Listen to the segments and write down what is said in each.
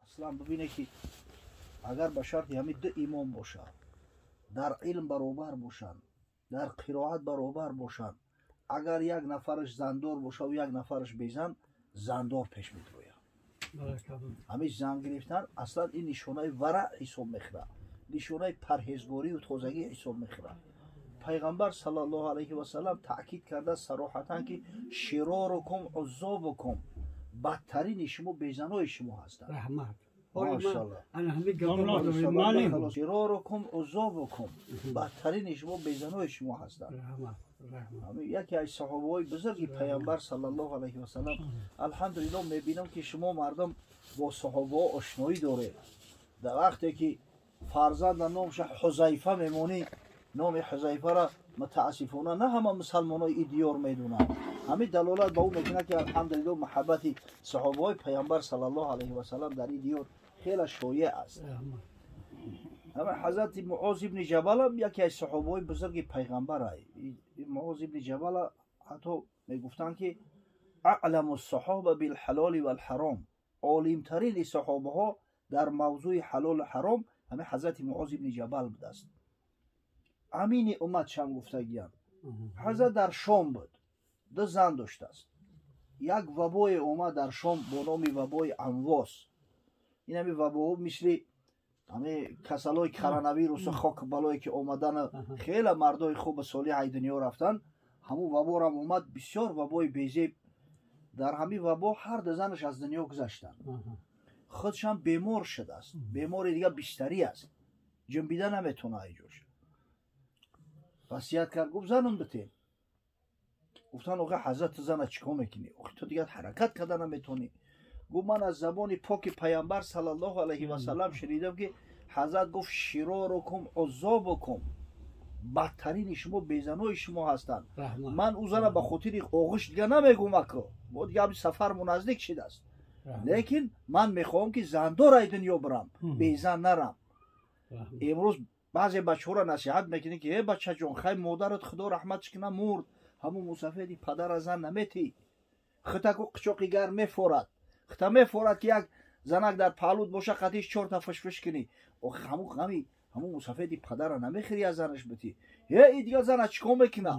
Аслан бибине ки агар ба шарти ҳамин ду имом бошад, дар илм баробар бошанд, дар қироат баробар бошанд, агар як нафараш зандор бошад ва як нафараш безан, зандор пеш медрояд. Ҳамин зан гирифтан аслан ин нишонаи вараъ ҳисоб мехӯрад, нишонаи парҳезгорию тозагӣ ҳисоб мехӯрад. Пайғамбар саллаллоҳу алайҳи васаллам таъкид карда сароҳатан ки широрукум уззобукум, бадтарини шумо безанои шумо ҳастанд. Раҳмат. Машаллоҳ. Широрукум уззобукум, бадтарини шумо безанои шумо ҳастанд. Яке аз саҳобаҳои бузурги пайғамбар саллаллоҳу алайҳи васаллам. Алҳамдулиллоҳ, мебинам ки шумо мардум бо саҳобаҳо ошноӣ доред. Дар вақте ки фарзанда номша Ҳузайфа мемонӣ, номи Ҳузайфаро мутаассифона на ҳама мусалмонои ин диёр медонанд. Ҳамин далолат ба ӯ мекунад ки алҳамдулиллоҳ муҳаббати саҳобаҳои пайғамбар саллаллоҳу алайҳи васаллам дар ин диёр хеле шоеъ аст. Ҳама ҳазрати Муоз ибни Ҷабалам яке аз саҳобаҳои бузурги пайғамбар ай. Муоз ибни Ҷабала ҳатто мегуфтанд ки аъламу ссаҳоба билҳалоли валҳаром, олимтарини саҳобаҳо дар мавзӯи ҳалолу ҳаром ҳамин ҳазрати Муоз ибни Ҷабал будааст. Амини умматшам гуфтагиянд. Ҳазрат дар Шом буд, ду зан доштааст. Як вабое омад дар Шом бо номи вабои Амвос. Ин ҳамин вабоҳо мисли ҳамин касалҳои коронавирусу хок балое ки омадана хеле мардои хубу солиҳ ай дунё рафтанд, ҳамун ваборам омад, бисёр вабои безеб. Дар ҳамин вабо ҳар ду занаш аз дунё гузаштанд. Худшам бемор шудааст, бемори дига бистарӣ аст, ҷунбида наметавона ай ҷош. Васият кард, гуфт занам битем. Гуфтанд охи ҳазрат, ту зана чӣ кор мекунӣ? Охи ту дигар ҳаракат карда наметавонӣ. Гуфт ман аз забони поки пайғамбар саллаллоҳу алайҳи васаллам шунидам ки ҳазрат гуфт широрукум уззобукум, бадтарини шумо безанои шумо ҳастанд. Ман ӯ зана ба хотири оғӯш дига намегӯм, ако мо дига ҳамин сафармо наздик шидааст, лекин ман мехоҳам ки зандор ай дунё бирам, безан нарам. Имрӯз баъзе бачаҳоро насиҳат мекунӣ ки э бачаҷон, хай модарат худо раҳматш кина мурд, ҳамун мусафеди падара зан наметӣ, хитаку қичоқи гарм мефорад, хита мефорад ки як занак дар паҳлут боша, қатиш чорта фишфиш кунӣ. Охи ҳамун ғами ҳамун мусафеди падара намехӯри, аз занаш битӣ. Э и дигар зана чӣ кор мекуна?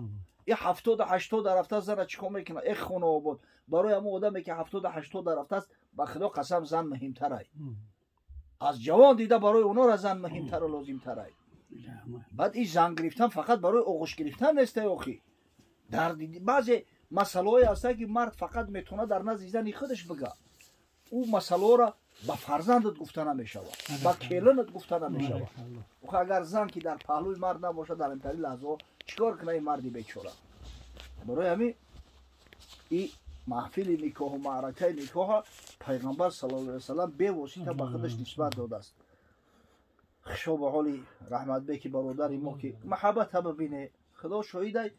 И 70-80 рафтааст, зана чӣ кор мекуна? Э хонаобод, барои ҳамун одаме ки 70-80 рафтааст, ба худо қасам, зан муҳимтарай. Аз ҷавон дида барои онора зан муҳимтару лозимтарай. Баъд ин зан гирифтан фақат барои оғӯш гирифтан нестай охи. Дар баъзе масъалаҳое ҳастанд ки мард фақат метавонад дар назди зани худаш бига. Ӯ масъалаҳоро ба фарзандат гуфта намешавад, ба келинат гуфта намешавад. Охи агар зан ки дар паҳлӯи мард набошад, дар интари лаҳзаҳо чӣ кор кунад ин марди бечора? Барои ҳамин и маҳфили никоҳу маъракаи никоҳа пайғамбар саллаллоҳу алайҳи васаллам бевосита ба худаш нисбат додааст. Хушо ба ҳоли Раҳматбеки бародари мо ки маҳаббата бибине, худо шоҳидай,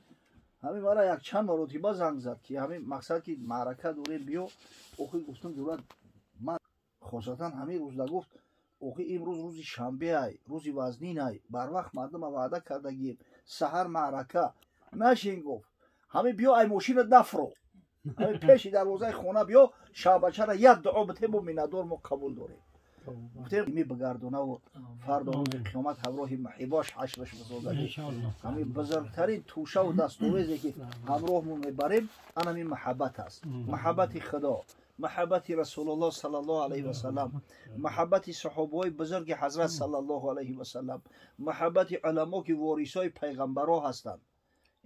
ҳамин мара якчанд маротиба занг зад ки ҳамин мақсад ки маърака дорем, биё. Охи гуфтам ҷурат ман хосатан ҳамин рӯзда гуфт охи имрӯз рӯзи шанбеай, рӯзи вазнинай, барвақт мардума ваъда кардагием, саҳар маърака нашин. Гуфт ҳамин биё, ай мошинат нафро, ҳамин пеши дарвозаи хона биё, шабачара як дуо битем, бо миннатдор мо қабул дорем. Гуфтем ми бигардонаву фардо рӯзи қиёмат ҳамроҳи маҳибош ҳашраш бисозад. Ҳамин бузургтарин тӯшаву дастовезе ки ҳамроҳмон мебарем, анамин маҳаббат аст. Маҳаббати худо, маҳаббати Расулуллоҳ саллаллоҳу алайҳи васаллам, маҳаббати саҳобаҳои бузурги ҳазрат саллаллоҳу алайҳи васаллам, маҳаббати уламо ки ворисои пайғамбарҳо ҳастанд.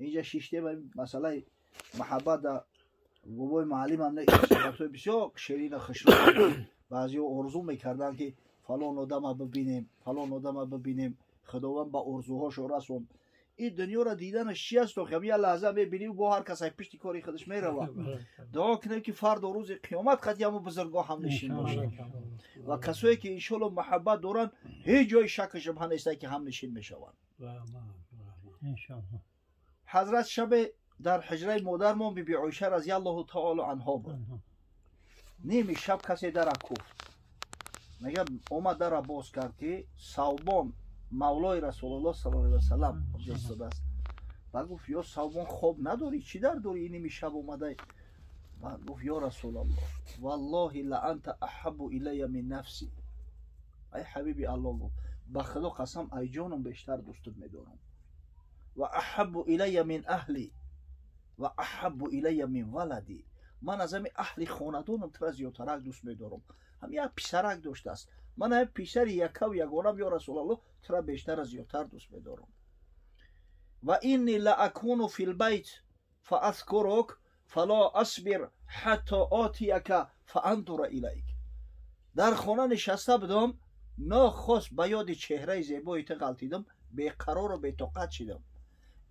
Инҷа шиштем, масъалаи маҳаббат бобои муаллимам суҳбатҳои бисёр ширину хушрӯ. Баъзеҳо орзу мекарданд ки фалон одама бибинем, фалон одама бибинем. Худованд ба орзуҳошо расонд. Ин дунёро диданаш чи аст охи? Як лаҳза мебинӣ, бо ҳар кас ай пишти кори худаш меравад. Дуо кунем ки фардо рӯзи қиёмат қати ҳамон бузургоҳ ҳамнишин бошем ва касое ки иншоалло маҳаббат доранд, ҳеҷ ҷои шаку шубҳа нестад ки ҳамнишин мешаванд. Ҳазрат шабе дар ҳуҷраи модармон биби Оиша разиаллоҳу таоло анҳо буд. Ними шаб касе дара куфт. Мега омад, дара боз кард ки Савбон мавлои Расулуллоҳ саллаллоҳу алайҳи васаллам истодааст. Баъд гуфт: ё Савбон, хоб надорӣ? Чӣ дар дорӣ, ин ними шаб омадай? Баъд гуфт: ё Расулаллоҳ, валлоҳи ла анта аҳаббу илайя мин нафси. Ай ҳабиби Аллоҳ, гуфт, ба Худо қасам, ай ҷонам бештар дӯстат медорам. Ва аҳаббу илайя мин аҳли ва аҳаббу илайя мин валади. Ман аз ҳами аҳли хонадонам тура зиёдтарак дӯст медорам. Ҳам як писарак доштааст. Ман ҳам писари яккаву ягонам, ё Расулаллоҳ, тура бештара зиёдтар дӯст медорам. Ва инни ла акуну фил байт фаазкурук фало асбир ҳатто отияка фаандура илайк. Дар хона нишаста будам, нохост ба ёди чеҳраи зебои ту ғалтидам, беқарору бетоқат шидам.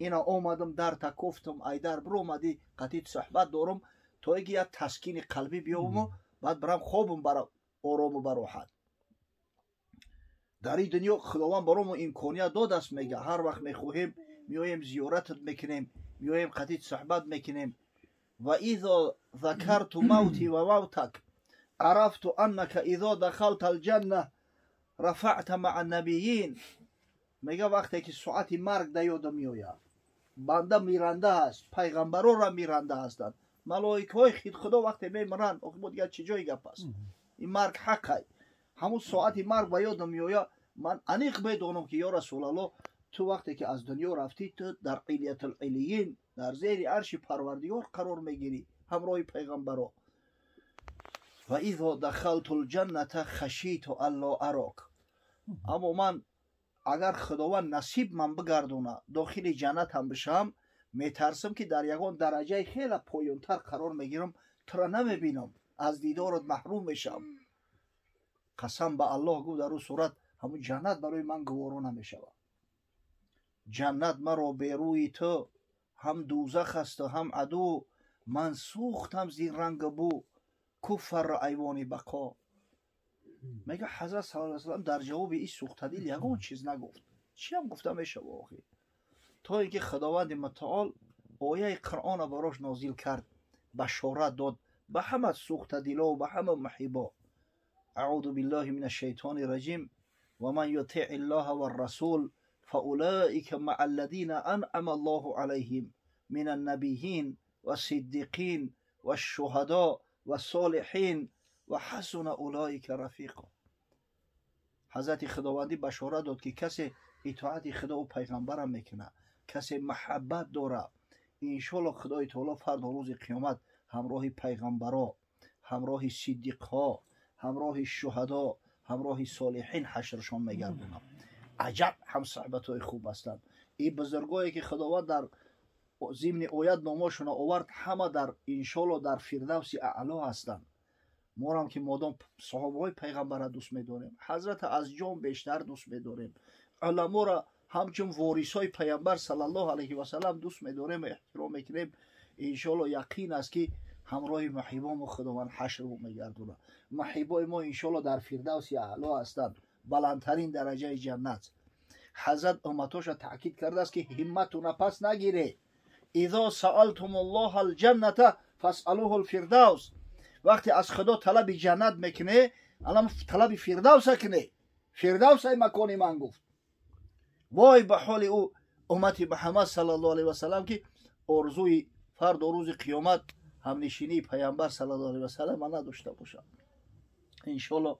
Ина омадам, дарта кофтам, айдар биромадӣ, қатъи суҳбат дорам, то ин ки як таскини қалбӣ биёбаму баъд барам хобам бара орому бароҳат. Дар ин дунё Худованд баромо имконият додааст, мега ҳар вақт мехоҳем меоем зиёратат мекунем, меоем қатъи суҳбат мекунем. Ва изо закарту мавти ва мавтак арафту аннака изо дахалта алҷанна рафаъта маа набийин. Мега вақте ки соати марг да ёдам меояд, банда миранда ҳаст, пайғамбарора миранда ҳастанд, малоикаҳои Худо вақте мемиранд, охи мо дигар чӣ ҷои гап аст? Ин марг ҳақай. Ҳамун соати марг ба ёдам меояд, ман аниқ медонам ки ё Расулаллоҳ, ту вақте ки аз дунё рафтӣ, ту дар илиятул илиин, дар зери арши Парвардигор қарор мегирӣ ҳамроҳи пайғамбаро. Ва изо дахалту лҷанната хашиту алло арок. Аммо ман агар Худованд насиб ман бигардона, дохили ҷаннатам бишавам, метарсам ки дар ягон дараҷаи хеле поёнтар қарор мегирам, тура намебинам, аз дидорат маҳрум мешавам. Қасам ба Аллоҳ, гуфт, дар ӯ сурат ҳамун ҷаннат барои ман гуворо намешавад. Ҷаннат маро берӯи ту ҳам дӯзах асту ҳам аду, ман сӯхтам зин рангу бу куфарро айвони бақо. Мега ҳазрат саллаллоҳу алайҳи васаллам дар ҷавоби ин сӯхтадил ягон чиз нагуфт. Чиам гуфта мешава охи? То ин ки Худованди мутаол ояи Қуръонро барош нозил кард, башорат дод ба ҳама сӯхтадилову ба ҳама муҳибо. Аъузу биллаҳи мин ашшайтони раҷим. Ва ман ютиъ иллаҳа варрасул фаулаика маа аллазина анъама Аллоҳу алайҳим мин аннабийин вассиддиқин вашшуҳадо вассолиҳин ва ҳасуна улоика рафиқо. Ҳазрати Худовандӣ башорат дод, ки касе итоати Худову пайғамбарам мекунад, касе маҳаббат дорад, иншоалло Худои таоло фардо рӯзи қиёмат ҳамроҳи пайғамбаро, ҳамроҳи сиддиқҳо, ҳамроҳи шуҳадо, ҳамроҳи солиҳин ҳашршон мегардонад. Аҷаб ҳамсуҳбатҳои хуб ҳастанд. Ин бузургое ки Худованд дар зимни оят номошона овард, ҳама дар иншоалло дар фирдавси аъло ҳастанд. Морам ки модом саҳобаҳои пайғамбарро дӯст медорем, ҳазрата аз ҷон бештар дӯст медорем, уламоро ҳамчун ворисҳои пайғамбар саллаллоҳу алайҳи васаллам дӯст медорем ва эҳтиром мекунем. Иншоалло яқин аст, ки ҳамроҳи муҳибомо Худованд ҳашр мегардонад. Муҳибои мо иншоалло дар фирдавси аъло ҳастанд, баландтарин дараҷаи ҷаннат. Ҳазрат умматоша таъкид кардааст, ки ҳимматуна пас нагире. Изо саалтум аллоҳа алҷанната фасалуҳу лфирдавс. Вақте аз Худо талаби ҷаннат мекунӣ, алам талаби фирдавса кунӣ. Фирдавсай макони ман, гуфт. Вой ба ҳоли ӯ уммати Муҳаммад саллаллоҳу алайҳи васаллам, ки орзуи фардо рӯзи қиёмат ҳамнишинии пайғамбар саллаллоҳу алайҳи васаллам надошта бошад. Иншоалло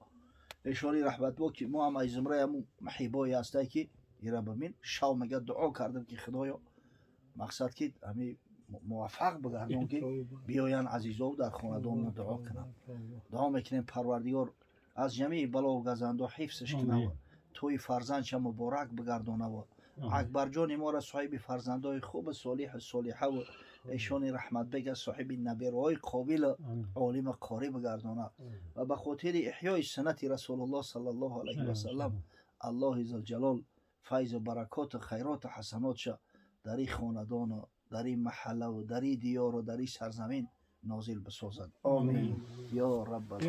эшори раҳматбо, ки мо ҳам аз зумраи ҳамун муҳибое ҳастай, ки ира бимин шав мега дуо кардам, ки Худоё, мақсад ки ҳами муваффақ бигардон, ки биёянд азизов дар хонадонмо дуо кунанд. Дуо мекунем, Парвардигор аз ҷамеи балову газандо ҳифзш кунавад, тӯи фарзандша муборак бигардонавад, Акбарҷони моро соҳиби фарзандои хубу солиҳу солиҳаву эшони раҳматбега соҳиби набераҳои қобилу олиму қорӣ бигардонад ва ба хотири иҳёи суннати Расулуллоҳ саллаллоҳу алайҳи васаллам Аллоҳи зулҷалол файзу баракоту хайроту ҳасанотша дар ин хонадону дар ин маҳаллаву дар ин диёру дар ин сарзамин нозил бисозад. Омин ё раббал.